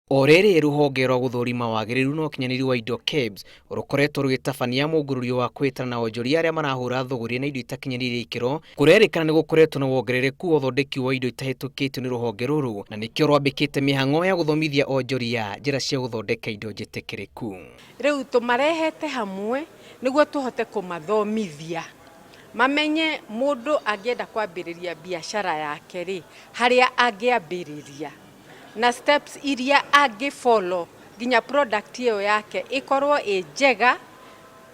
O rĩrĩ rũhonge rwa gũthũrima wagĩrĩru na ũkinyanĩru wa indo KEBS rũkoretwo rũgĩtabania mũngũrũrio wa kwĩtana na onjoria arĩa marahũra thũgũrĩ na indo itakinyanĩirie ikĩro, kũrerĩkana nĩ gũkoretwo na wongerereku wa ũthondeki wa indo itahĩtũkĩtio nĩ rũhonge rũrũ, na nĩkĩo rwambĩkĩte mĩhang'o ya gũthomithia onjoria njĩra cia gũthondeka indo njĩtĩkĩrĩku. Rĩu tũmarehete hamwe nĩguo tũhote kũmathomithia mamenye mũndũ angĩenda kwambĩrĩria biacara yake rĩ, harĩa angĩambĩrĩria na steps iria angĩ follow nginya product ĩyo yake ĩkorwo ĩ njega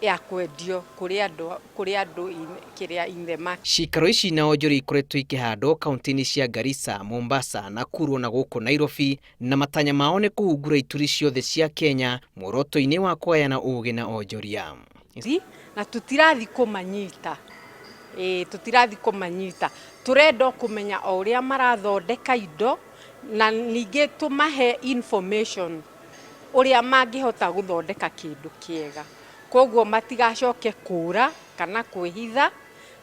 ya kwendio kũrĩ andũ kũrĩ andũ kĩrĩa in the market. Ciikaro ici na onjoria ikoretwo ikĩhandwo kaunti-inĩ cia Garissa, Mombasa, Nakuru na gũkũ Nairobi, na matanya mao nĩ kũhungura ituri ciothe cia Kenya muoroto-inĩ wa kũgayana ũgĩ na onjoria. Na tũtirathi kũmanyita, ĩĩ tũtirathi kũmanyita, tũrenda o kũmenya o ũrĩa marathondeka indo na ningĩ tũmahe information ũrĩa mangĩhota gũthondeka kĩndũ kĩega, koguo matigacoke kũra kana kwĩhitha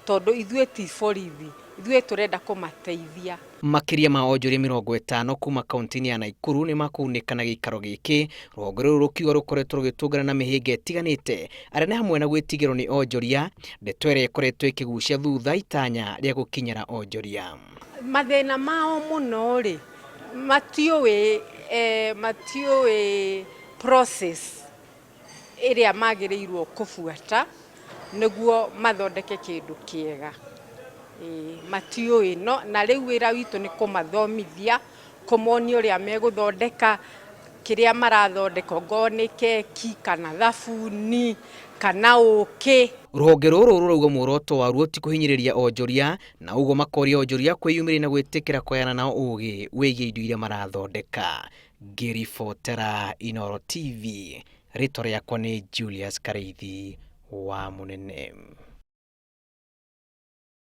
tondũ ithuĩ ti borithi, ithuĩ tũrenda kũmateithia. Makĩria ma onjoria 50 kuma kaunti-inĩ ya Nakuru nĩ makũgunĩka na gĩikaro gĩkĩ, rũhonge rũrũ rũkiuga rũkoretwo rũgĩtũngana na mĩhĩnga ĩtiganĩte arĩa nĩ hamwe na gwĩtigĩrwo nĩ onjoria, ndeto ĩrĩa ĩkoretwo ĩkĩgucia thutha itanya rĩa gũkinyĩra onjoria. Mathĩna mao mũno rĩ, matiũĩ matiũĩ process ĩrĩa magĩrĩirwo kũbuata nĩguo mathondeke kĩndũ kĩega. Matiũĩ no na rĩu wĩra witũ nĩ kũmathomithia, kũmonia ũrĩa megũthondeka kĩrĩa marathondeka, ongorwo nĩ keki kana thabuni kana ũkĩ. Rũhonge rũrũ rũrauga muoroto waruo ti kũhinyĩrĩria onjoria, na ũguo makoria onjoria kwĩyumĩria na gwĩtĩkĩra kũgayana nao ũgĩ wĩgiĩ indo iria marathondeka. Ngĩribotera Inooro TV, rĩtwa rĩakwa nĩ Julius Karĩithi wa Mũnene.